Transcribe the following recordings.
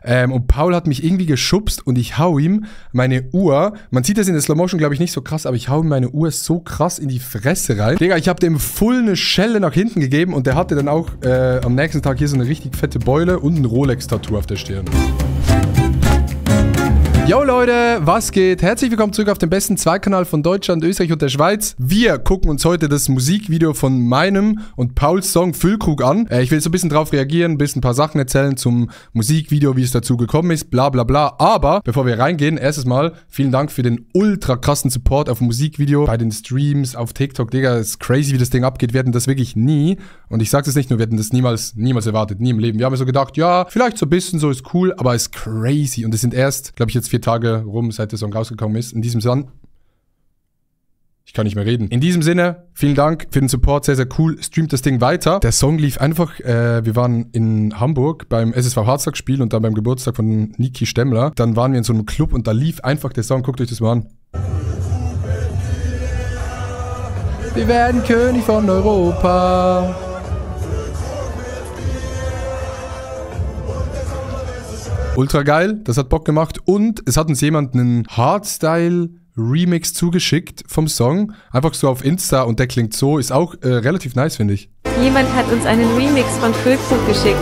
Und Paul hat mich irgendwie geschubst und ich hau ihm meine Uhr, man sieht das in der Slow Motion, glaube ich, nicht so krass, aber ich hau ihm meine Uhr so krass in die Fresse rein. Digga, ich habe dem voll eine Schelle nach hinten gegeben und der hatte dann auch am nächsten Tag hier so eine richtig fette Beule und ein Rolex-Tattoo auf der Stirn. Yo Leute, was geht? Herzlich willkommen zurück auf dem besten Zweikanal von Deutschland, Österreich und der Schweiz. Wir gucken uns heute das Musikvideo von meinem und Pauls Song Füllkrug an. Ich will so ein bisschen drauf reagieren, ein paar Sachen erzählen zum Musikvideo, wie es dazu gekommen ist, bla bla bla. Aber bevor wir reingehen, erstes Mal vielen Dank für den ultra krassen Support auf dem Musikvideo, bei den Streams, auf TikTok. Digga, ist crazy, wie das Ding abgeht. Wir hatten das wirklich nie, und ich sag's jetzt nicht nur, wir hatten das niemals erwartet, nie im Leben. Wir haben so gedacht, ja, vielleicht so ein bisschen, so ist cool, aber ist crazy. Und es sind erst, glaube ich, jetzt 4 Tage rum, seit der Song rausgekommen ist. In diesem Sinne, ich kann nicht mehr reden. In diesem Sinne, vielen Dank für den Support, sehr, sehr cool. Streamt das Ding weiter. Der Song lief einfach, wir waren in Hamburg beim SSV Harztag-Spiel und dann beim Geburtstag von Niki Stemmler. Dann waren wir in so einem Club und da lief einfach der Song. Guckt euch das mal an. Wir werden König von Europa. Ultra geil, das hat Bock gemacht und es hat uns jemand einen Hardstyle-Remix zugeschickt vom Song. Einfach so auf Insta und der klingt so, ist auch relativ nice, finde ich. Jemand hat uns einen Remix von Füllkrug geschickt.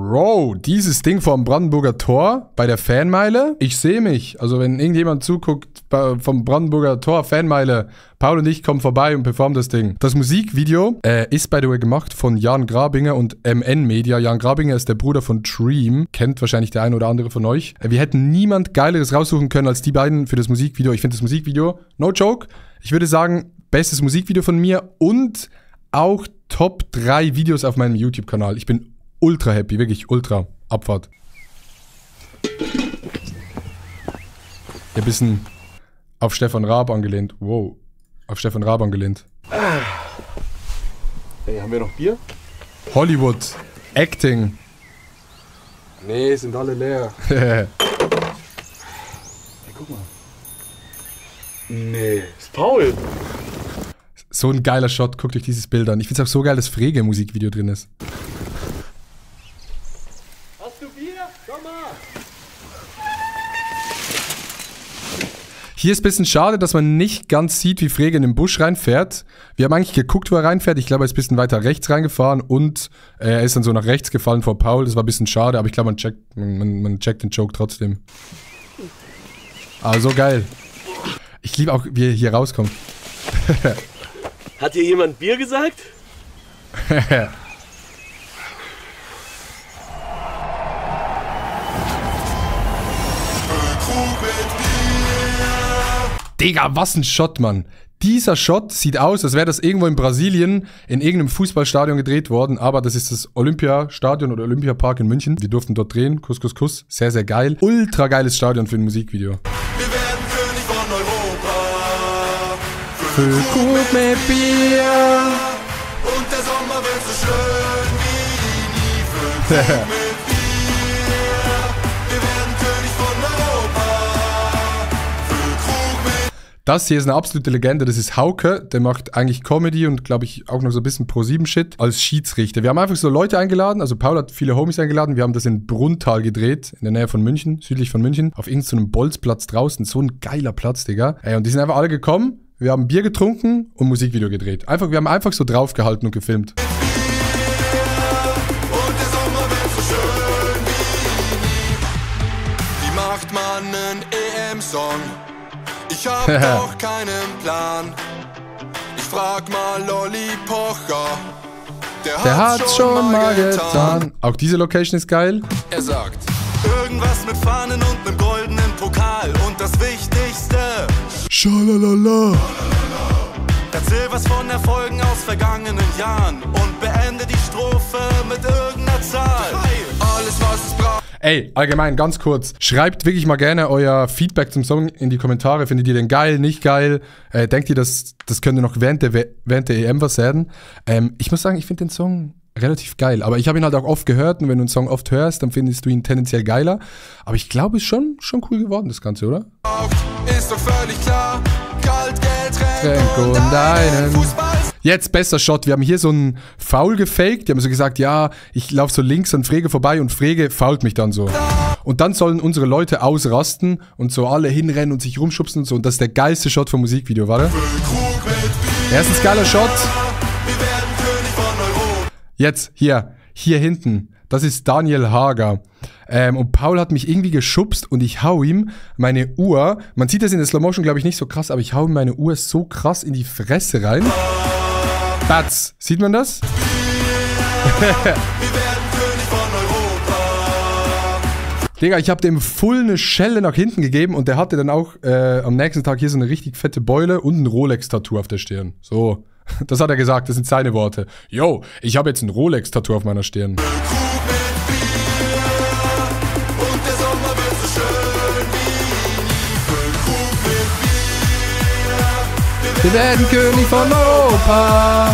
Bro, dieses Ding vom Brandenburger Tor bei der Fanmeile, ich sehe mich. Also wenn irgendjemand zuguckt vom Brandenburger Tor, Fanmeile, Paul und ich kommen vorbei und performen das Ding. Das Musikvideo ist by the way gemacht von Jan Grabinger und MN Media. Jan Grabinger ist der Bruder von Dream, kennt wahrscheinlich der eine oder andere von euch. Wir hätten niemand Geileres raussuchen können als die beiden für das Musikvideo. Ich finde das Musikvideo, no joke, ich würde sagen, bestes Musikvideo von mir und auch Top 3 Videos auf meinem YouTube-Kanal. Ich bin ultra happy, wirklich ultra. Abfahrt. Ein bisschen auf Stefan Raab angelehnt. Wow. Auf Stefan Raab angelehnt. Ey, haben wir noch Bier? Hollywood. Acting. Nee, sind alle leer. Ey, guck mal. Nee, ist Paul. So ein geiler Shot. Guckt euch dieses Bild an. Ich finde es auch so geil, dass Frege im Musikvideo drin ist. Hier ist ein bisschen schade, dass man nicht ganz sieht, wie Frege in den Busch reinfährt. Wir haben eigentlich geguckt, wo er reinfährt. Ich glaube, er ist ein bisschen weiter rechts reingefahren und er ist dann so nach rechts gefallen vor Paul. Das war ein bisschen schade, aber ich glaube, man checkt den Joke trotzdem. Aber so geil. Ich liebe auch, wie er hier rauskommt. Hat hier jemand Bier gesagt? Digga, was ein Shot, Mann. Dieser Shot sieht aus, als wäre das irgendwo in Brasilien in irgendeinem Fußballstadion gedreht worden, aber das ist das Olympiastadion oder Olympiapark in München. Wir durften dort drehen. Kuss, Kuss, Kuss. Sehr, sehr geil. Ultra geiles Stadion für ein Musikvideo. Wir werden König von Europa. Füllkrug mit Bier. Und der Sommer wird so schön wie nie. Füllkrug mit Bier. Wir werden König von Europa. Füllkrug mit. Das hier ist eine absolute Legende, das ist Hauke, der macht eigentlich Comedy und glaube ich auch noch so ein bisschen Pro7-Shit als Schiedsrichter. Wir haben einfach so Leute eingeladen, also Paul hat viele Homies eingeladen, wir haben das in Brunntal gedreht, in der Nähe von München, südlich von München, auf irgendeinem Bolzplatz draußen, so ein geiler Platz, Digga. Und die sind einfach alle gekommen, wir haben Bier getrunken und Musikvideo gedreht. Wir haben einfach so draufgehalten und gefilmt. Und der Sommer wird so schön wie nie. Wie macht man einen EM-Song? Ich hab doch keinen Plan. Ich frag mal Lolli Pocher. Der hat's schon mal getan. Auch diese Location ist geil. Er sagt, irgendwas mit Fahnen und nem goldenen Pokal. Und das Wichtigste, Schalalala. erzähl was von Erfolgen aus vergangenen Jahren. Und beende die Strophe mit irgendeiner Zahl. Alles, was es braucht. Ey, allgemein, ganz kurz. Schreibt wirklich mal gerne euer Feedback zum Song in die Kommentare. Findet ihr den geil, nicht geil? Denkt ihr, das könnte noch während der EM was werden? Ich muss sagen, ich finde den Song relativ geil. Aber ich habe ihn halt auch oft gehört. Und wenn du einen Song oft hörst, dann findest du ihn tendenziell geiler. Aber ich glaube, es ist schon cool geworden, das Ganze, oder? Ist doch völlig klar, Getränk und einen... Jetzt bester Shot. Wir haben hier so einen Foul gefaked. Die haben so gesagt, ja, ich laufe so links an Frege vorbei und Frege foult mich dann so. Und dann sollen unsere Leute ausrasten und so alle hinrennen und sich rumschubsen und so. Und das ist der geilste Shot vom Musikvideo, warte. Erstens geiler Shot. Jetzt, hier hinten. Das ist Daniel Hager. Und Paul hat mich irgendwie geschubst und ich hau ihm meine Uhr, man sieht das in der Slow Motion, glaube ich, nicht so krass, aber ich hau ihm meine Uhr so krass in die Fresse rein. Batz, sieht man das? Digga, ich habe dem voll eine Schelle nach hinten gegeben und der hatte dann auch am nächsten Tag hier so eine richtig fette Beule und ein Rolex-Tattoo auf der Stirn. So, das hat er gesagt, das sind seine Worte. Yo, ich habe jetzt ein Rolex-Tattoo auf meiner Stirn. Wir werden König von Europa.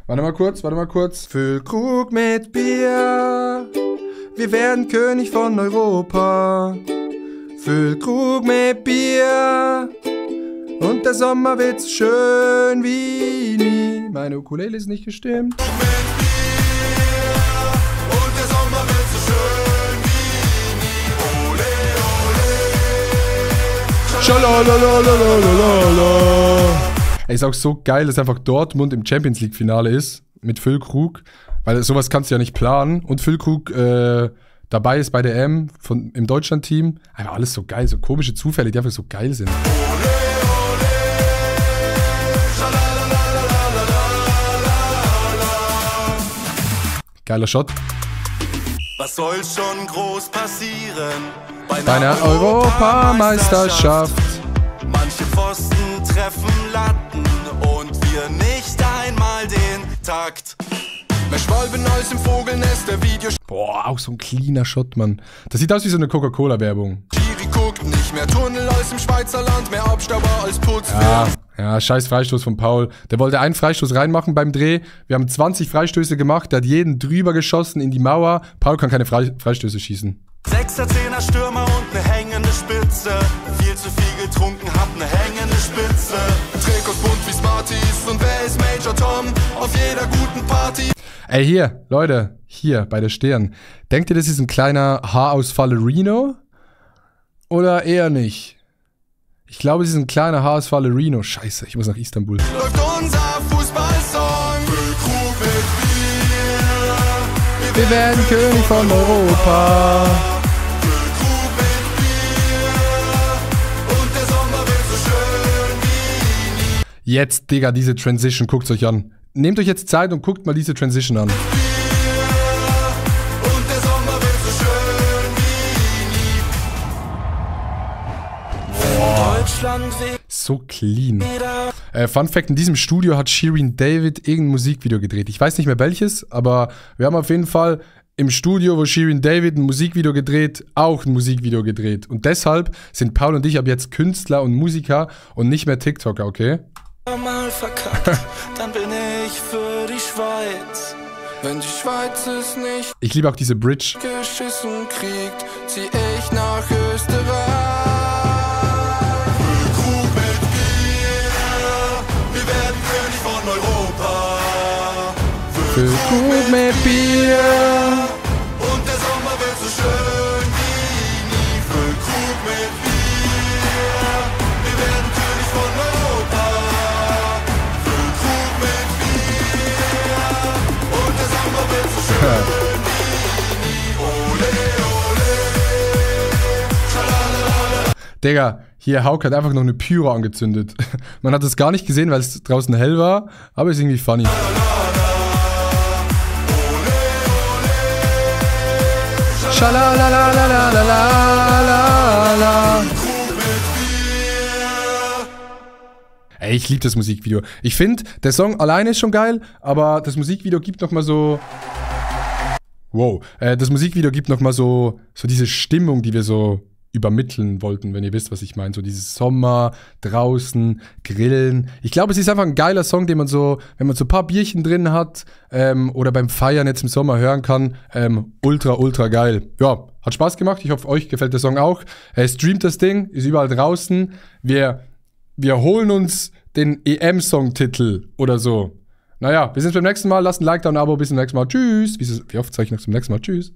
Warte mal kurz. Füllkrug mit Bier. Wir werden König von Europa. Füllkrug mit Bier. Und der Sommer wird so schön wie nie. Meine Ukulele ist nicht gestimmt. Und der Sommer wird so schön wie nie. Ole, ole. Schalalalalalala. Ist auch so geil, dass einfach Dortmund im Champions League Finale ist. Mit Füllkrug. Weil sowas kannst du ja nicht planen. Und Füllkrug dabei ist bei der EM im Deutschland-Team. Einfach alles so geil. So komische Zufälle, die einfach so geil sind. Geiler Shot. Was soll schon groß passieren bei einer Europameisterschaft? Manche Pfosten treffen Latten und wir nicht einmal den Takt. Mehr Schwalben als im Vogelnest, der Video. Boah, auch so ein cleaner Shot, Mann. Das sieht aus wie so eine Coca-Cola-Werbung. Schiri guckt nicht mehr Tunnel als im Schweizer Land, mehr Abstauber als Putzwehr. Ja, scheiß Freistoß von Paul. Der wollte einen Freistoß reinmachen beim Dreh. Wir haben 20 Freistöße gemacht. Der hat jeden drüber geschossen in die Mauer. Paul kann keine Freistöße schießen. 6er, 10er Stürmer und ne hängende Spitze. Viel zu viel getrunken, hab ne hängende Spitze. Trikots bunt wie Smarties und wer ist Major Tom auf jeder guten Party? Ey, hier, Leute, hier bei der Stirn. Denkt ihr, das ist ein kleiner Haarausfall-Rino? Oder eher nicht? Ich glaube, es ist ein kleiner Haarausfall-Rino. Scheiße, ich muss nach Istanbul. Läuft unser Fußballsong. Füllkrug mit Bier. Wir werden König von Europa. Füllkrug mit Bier. Und der Sommer wird so schön wie nie. Jetzt, Digga, diese Transition, guckt's euch an. Nehmt euch jetzt Zeit und guckt mal diese Transition an. So clean. Fun Fact, in diesem Studio hat Shirin David irgendein Musikvideo gedreht. Ich weiß nicht mehr welches, aber wir haben auf jeden Fall im Studio, wo Shirin David ein Musikvideo gedreht, auch ein Musikvideo gedreht. Und deshalb sind Paul und ich ab jetzt Künstler und Musiker und nicht mehr TikToker, okay? Mal verkackt, dann bin ich für die Schweiz. Wenn die Schweiz es nicht Ich liebe auch diese Bridge. geschissen kriegt, zieh ich nach Österreich. Füllkrug mit Bier. Und der Sommer wird so schön wie nie. Füllkrug mit Bier. Wir werden König von Europa. Füllkrug mit Bier. Und der Sommer wird so schön wie nie. Ole, ole. Schalalala. Digga, hier Hauke hat einfach noch eine Pyro angezündet. Man hat es gar nicht gesehen, weil es draußen hell war, aber ist irgendwie funny. Schalalalalalala. Ey, ich liebe das Musikvideo. Ich finde, der Song alleine ist schon geil, aber das Musikvideo gibt nochmal so... Wow. Das Musikvideo gibt nochmal so diese Stimmung, die wir so übermitteln wollten, wenn ihr wisst, was ich meine. So dieses Sommer, draußen, Grillen. Ich glaube, es ist einfach ein geiler Song, den man so, wenn man so ein paar Bierchen drin hat oder beim Feiern jetzt im Sommer hören kann. Ultra, ultra geil. Ja, hat Spaß gemacht. Ich hoffe, euch gefällt der Song auch. Streamt das Ding, ist überall draußen. Wir wir holen uns den EM-Song-Titel oder so. Naja, wir sehen uns beim nächsten Mal. Lasst ein Like da, ein Abo. Bis zum nächsten Mal. Tschüss. Wie oft zeige ich noch zum nächsten Mal? Tschüss.